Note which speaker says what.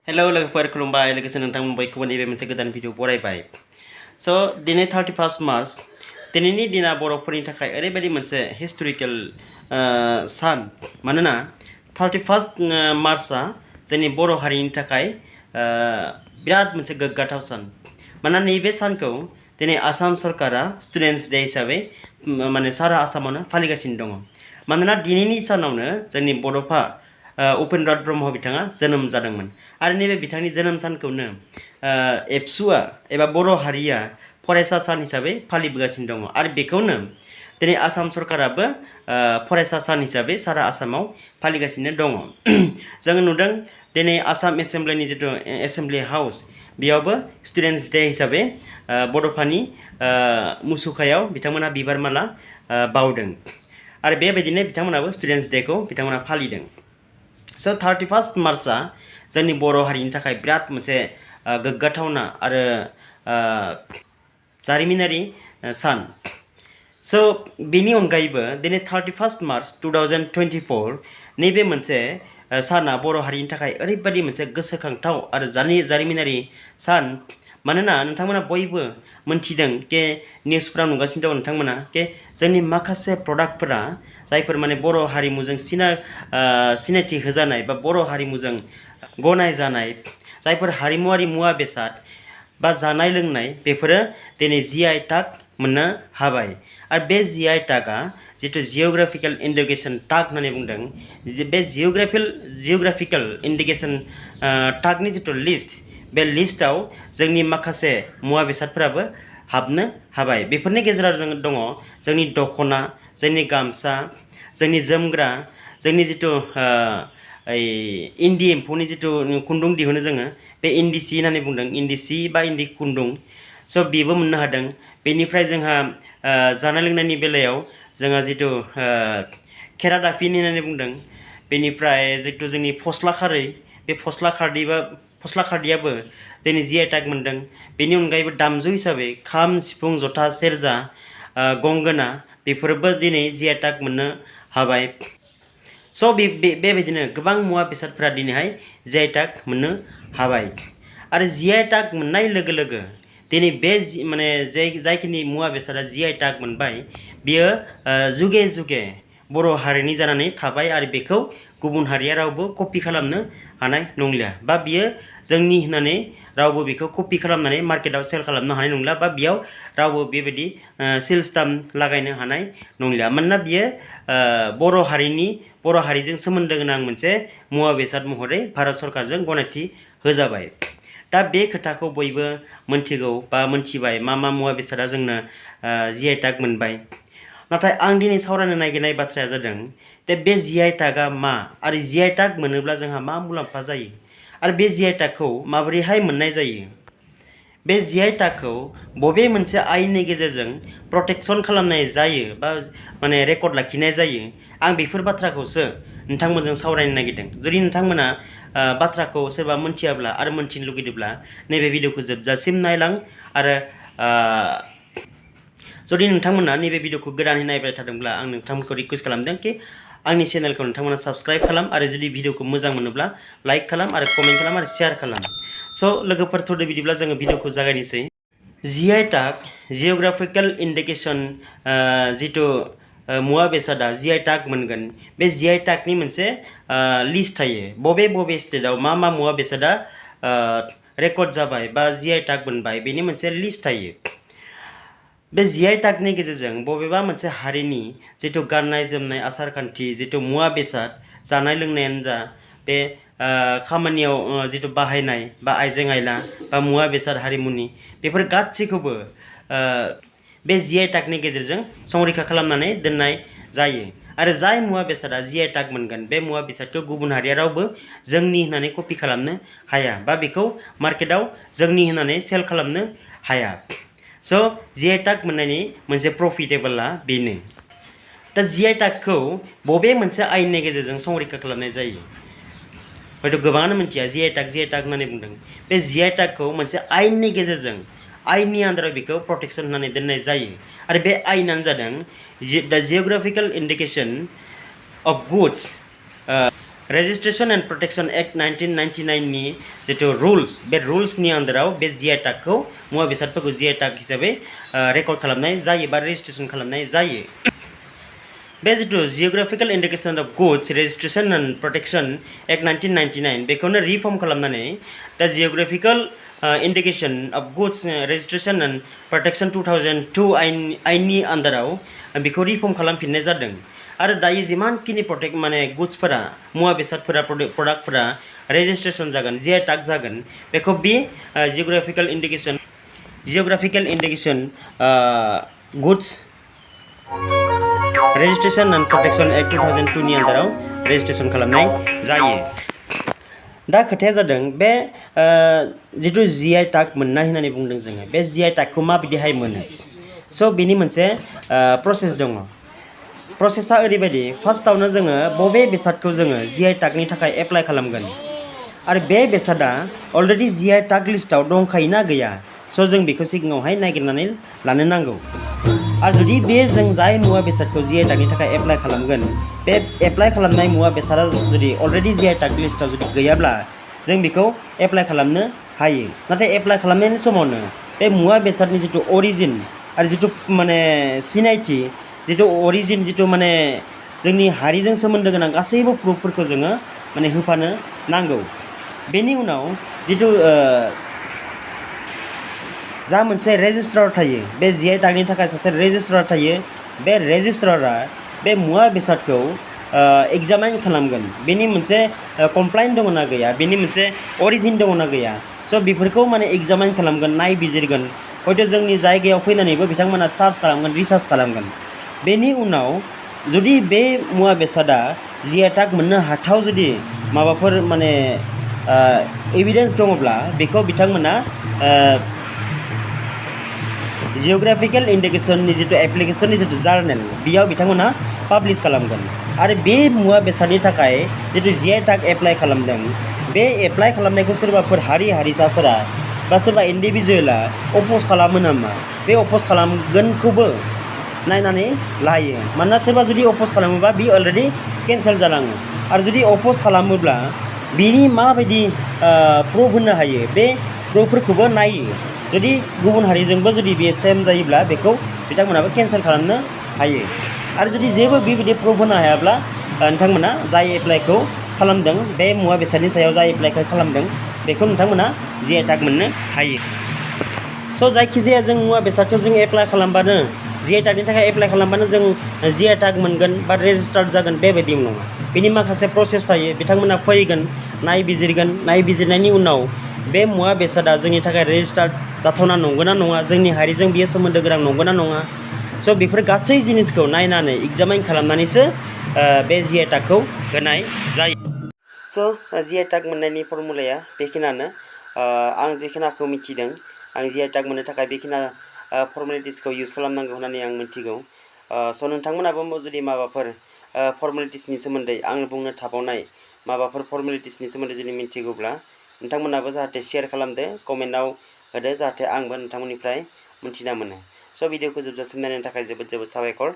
Speaker 1: Hello लोगोफोर खुलुमबाय लोगोसे नोंथां बयखौबो नैबे मोनसे गोदान भिडिअ बरायबाय स' दिनै 31 मार्च दिनैनि दिना बर'फोरनि थाखाय ओरैबायदि मोनसे हिस्टोरिकेल सान मानोना 31 मार्चआ जोंनि बर' हारिनि थाखाय बिराद मोनसे गोग्गाथाव सान मानोना नैबे सानखौ दिनै आसाम सरकारा स्टुडेन्टस डे हिसाबै माने सारा आसामावनो फालिगासिनो दङ मानोना दिनैनि सानावनो जोंनि बड'फा उपेन्द्र ब्रह्म बिथाङा जोनोम जादोंमोन आरो नैबे बिथांनि जोनोम सानखौनो एबसुआ एबा बर' हारिया फरायसा सान हिसाबै फालिबोगासिनो दङ आरो बेखौनो दिनै आसाम सरकाराबो फरायसा सान हिसाबै सारा आसामाव फालिगासिनो दङ जों नुदों दिनै आसाम एसेम्ब्लिनि जितु एसेम्ब्लि हाउस बेयावबो स्टुडेन्टस डे हिसाबै बड'फानि मुसुखायाव बिथांमोना बिबार माला बावदों आरो बेबायदिनो बिथांमोनाबो स्टुडेन्टस डेखौ बिथांमोना फालिदों स' 31 मार्चआ जोंनि बर' हारिनि थाखाय बिराद मोनसे गोग्गाथावना आरो जारिमिनारि सान स' बेनि अनगायैबो दिनै 31 मार्च 2024 नैबे मोनसे साना बर' हारिनि थाखाय ओरैबायदि मोनसे गोसोखांथाव आरो जारिमिनारि सान मानोना नोंथांमोना बयबो मोनथिदों के निउसफ्राव नुगासिनो दं नोंथांमोना के जोंनि माखासे प्रडाक्टफोरा जायफोर माने बर' हारिमुजों सिनायथि होजानाय बा बर' हारिमुजों गनाय जानाय जायफोर हारिमुआरि मुवा बेसाद बा जानाय लोंनाय बेफोरो दिनै GI टाग मोननो हाबाय आरो बे GI टागआ जितु जिअग्राफिकेल इन्डिकेसन टाग होननानै बुंदों बे जिअग्राफिकेल इन्डिकेसन टागनि जितु लिस्ट बे लिस्टआव जोंनि माखासे मुवा बेसादफोराबो हाबनो हाबाय बेफोरनि गेजेराव जों दङ जोंनि दखना जोंनि गामसा जोंनि जोमग्रा जोंनि जितु इन्दि एम्फौनि जितु खुन्दुं दिहुनो जोङो बे इन्दि सि होननानै बुंदों इन्दि सि बा इन्दि खुन्दुं स' बेबो मोननो हादों बेनिफ्राय जोंहा जानाय लोंनायनि बेलायाव जोंहा जितु खेरादाफिनि होननानै बुंदों बेनिफ्राय जितु जोंनि फस्ला खारै बे फस्ला खारदैयाबो दिनै GI टाग मोनदों बेनि अनगायैबो दामजु हिसाबै खाम सिफुं जथा सेरजा गंगोना बेफोरबो दिनै GI टाग मोननो हाबाय स' बेबायदिनो गोबां मुवा बेसादफोरा दिनैहाय GI टाग मोननो हाबाय आरो GI टाग मोननाय लोगो लोगो दिनै बे माने जायखिनि मुवा बेसादा GI टाग मोनबाय बियो जुगे जुगे बर' हारिनि जानानै थाबाय आरो बेखौ गुबुन हारिया रावबो कपि खालामनो हानाय नंलिया बा बियो जोंनि होननानै रावबो बेखौ कपि खालामनानै मार्केटाव सेल खालामनो हानाय नंला बा बेयाव रावबो बेबायदि सिल स्टाम्प लागायनो हानाय नंलिया मानोना बियो बर' हारिजों सोमोन्दो गोनां मोनसे मुवा बेसाद महरै भारत सरकारजों गनायथि होजाबाय दा बे खोथाखौ बयबो मोनथिगौ बा मोनथिबाय मा मुवा बेसादा जोंनो GI टाग मोनबाय नाथाय आं दिनै सावरायनो नागिरनाय बाथ्राया जादों दा बे GI टागआ मा आरो GI टाग मोनोब्ला जोंहा मा मुलाम्फा जायो आरो बे GI टागखौ माबोरैहाय मोननाय जायो बे GI टागखौ बबे मोनसे आयेननि गेजेरजों प्रटेक्सन खालामनाय जायो बा माने रेकर्ड लाखिनाय जायो आं बेफोर बाथ्राखौसो नोंथांमोनजों सावरायनो नागिरदों जुदि नोंथांमोना बाथ्राखौ सोरबा मोनथियाब्ला आरो मोनथिनो लुगैदोंब्ला नैबे भिडिअखौ जोबजासिम नायलां आरो जुदि नोंथांमोना नैबे भिडिअखौ गोदानै नायबाय थादोंब्ला आं नोंथांमोनखौ रिक्वेस्ट खालामदों कि आंनि चेनेलखौ नोंथांमोना साबस्क्राइब खालाम आरो जुदि भिडिअखौ मोजां मोनोब्ला लाइक खालाम आरो कमेन्ट खालाम आरो शेयार खालाम स' लोगोफोर थ'दो बिदिब्ला जोङो भिडिअखौ जागायनोसै GI टाग जिअग्राफिकेल इन्डिकेसन जितु मुवा बेसादा GI टाग मोनगोन बे GI टागनि मोनसे लिस्ट थायो बबे स्टेटआव मा मुवा बेसादा रेकर्ड जाबाय बा GI टाग मोनबाय बेनि मोनसे लिस्ट थायो बे GI टागनि गेजेरजों बबेबा मोनसे हारिनि जितु गाननाय जोमनाय आसार खान्थि जितु मुवा बेसाद जानाय लोंनायानो जा बे खामानियाव जितु बाहायनाय बा आइजें आइला बा मुवा बेसाद हारिमुनि बेफोर गासैखौबो बे GI टागनि गेजेरजों संरैखा खालामनानै दोननाय जायो आरो जाय मुवा बेसादा GI टाग मोनगोन बे मुवा बेसादखौ गुबुन हारिया रावबो जोंनि होननानै कपि खालामनो हाया बा बेखौ मार्केटाव जोंनि होननानै सेल खालामनो हाया स' GI टाग मोननायनि मोनसे प्रफिटेबोला बेनो दा GI टागखौ बबे मोनसे आयेननि गेजेरजों संरैखा खालामनाय जायो हयथ' गोबाङानो मिथिया GI टाग होननानै बुंदों बे GI टागखौ मोनसे आयेननि गेजेरजों आयेननि आन्दाराव बेखौ प्रटेक्सन होनानै दोननाय जायो आरो बे आयेनानो जादों दा geographical indication of goods Registration and Protection Act 1999 नि जितु रुल्स बे रुल्सनि आन्दाराव बे GI टागखौ मुवा बेसादफोरखौ GI टाग हिसाबै रेकर्ड खालामनाय जायो बा रेजिस्ट्रेसन खालामनाय जायो। बे जितु Geographical Indication of Goods Registration and Protection Act 1999 बेखौनो रिफर्म खालामनानै दा Geographical Indication of Goods Registration and Protection 2002 आइननि आन्दाराव बेखौ रिफर्म खालामफिननाय जादों। आरो दायो जिमानखिनि प्रटेक्ट माने गुड्सफोरा मुवा बेसादफोरा प्रडाक्टफोरा रेजिस्ट्रेशन जागोन GI टाग जागोन बेखौ बे Geographical Indication Goods Registration and Protection Act 2002 नि आन्दाराव रेजिस्ट्रेशन खालामनाय जायो। दा खोथाया जादों बे जितु GI टाग मोननाय होननानै बुंदों जोङो बे GI टागखौ माबायदिहाय मोनो। स' बेनि मोनसे प्रसेस दङ। प्रसेसा ओरैबायदि फार्स्टआवनो जोङो बबे बेसादखौ जोङो GI टागनि थाखाय एप्लाइ खालामगोन आरो बे बेसादा अलरेडि GI टाग लिस्टआव दंखायोना गैया स' जों बेखौ सिगाङावहाय नागिरनानै लानो नांगौ। आरो जुदि बे जों जाय मुवा बेसादखौ GI टागनि थाखाय एप्लाइ खालामगोन बे एप्लाइ खालामनाय मुवा बेसादा जुदि अलरेडि GI टाग लिस्टआव जुदि गैयाब्ला जों बेखौ एप्लाइ खालामनो हायो। नाथाय एप्लाइ खालामनायनि समावनो बे मुवा बेसादनि जितु अरिजिन आरो जितु माने सिनायथि जितु अरिजिन जितु माने जोंनि हारिजों सोमोन्दो गोनां गासैबो प्रुफफोरखौ जोङो माने होफानो नांगौ। बेनि उनाव जितु जा मोनसे रेजिस्ट्रार थायो बे GI टागनि थाखाय सासे रेजिस्ट्रार थायो बे रेजिस्ट्रारा बे मुवा बेसादखौ एग्जामाइन खालामगोन बेनि मोनसे कमप्लाइन दङ ना गैया बेनि मोनसे अरिजिन दङ ना गैया स' बेफोरखौ माने एग्जामाइन खालामगोन नायबिजिरगोन हयथ' जोंनि जायगायाव फैनानैबो बिथांमोना सार्च खालामगोन रिसार्च खालामगोन। बेनि उनाव जुदि बे मुवा बेसादा GI टाग मोननो हाथाव जुदि माबाफोर माने एभिडेन्स दङब्ला बेखौ बिथांमोना जिअग्राफिकल इन्डिकेशननि जितु एप्लिकेशननि जितु जार्नेल बेयाव बिथांमोना पाब्लिश खालामगोन। आरो बे मुवा बेसादनि थाखाय जितु GI टाग एप्लाइ खालामदों बे एप्लाइ खालामनायखौ सोरबाफोर हारिसाफोरा बा सोरबा इन्डिभिजुवेला अपोज खालामो नामा बे अपोज खालामगोनखौबो नायनानै लायो। मानोना सोरबा जुदि अपोज खालामोबा बे अलरेडि केन्सेल जालाङो आरो जुदि अपोज खालामोब्ला बिनि माबायदि प्रुफ होनो हायो बे प्रुफफोरखौबो नायो। जुदि गुबुन हारिजोंबो जुदि बे सेम जायोब्ला बेखौ बिथांमोनाबो केन्सेल खालामनो हायो। आरो जुदि जेबो बेबायदि प्रुफ होनो हायाब्ला नोंथांमोना जाय एप्लाइखौ खालामदों बे मुवा बेसादनि सायाव जाय एप्लाइखौ खालामदों बेखौ नोंथांमोना GI टाग मोननो हायो। स' जायखिजाया जों मुवा बेसादखौ जों एप्लाइ खालामबानो GI टागनि थाखाय एप्लाइ खालामबानो जों GI टाग मोनगोन बा रेजिस्टार्ड जागोन बेबायदि नङा। बेनि माखासे प्रसेस थायो बिथांमोना फैगोन नायबिजिरगोन नायबिजिरनायनि उनाव बे मुवा बेसादा जोंनि थाखाय रेजिस्टार्ड जाथावना नंगौना नङा जोंनि हारिजों बियो सोमोन्दो गोनां नंगौना नङा स' बेफोर गासै जिनिसखौ नायनानै एग्जामाइन खालामनानैसो बे GI टागखौ होनाय जायो। स' GI टाग मोननायनि फर्मुलाया बेखिनियानो आं जेखिनिखौ मिथिदों आं GI टाग मोननो थाखाय बेखिनि फर्मेलिटिसखौ इउज खालामनांगौ होननानै आं मिथिगौ। स' नोंथांमोनाबो जुदि माबाफोर फर्मेलिटिसनि सोमोन्दै आं बुंनो थाबावनाय माबाफोर फर्मेलिटिसनि सोमोन्दै जुदि मिथिगौब्ला नोंथांमोनाबो जाहाथे शेयार खालामदो कमेन्टआव होदो जाहाथे आंबो नोंथांमोननिफ्राय मिथिना मोनो। स' भिडिअखौ जोबजासिम नायनायनि थाखाय जोबोद जोबोद साबायखर।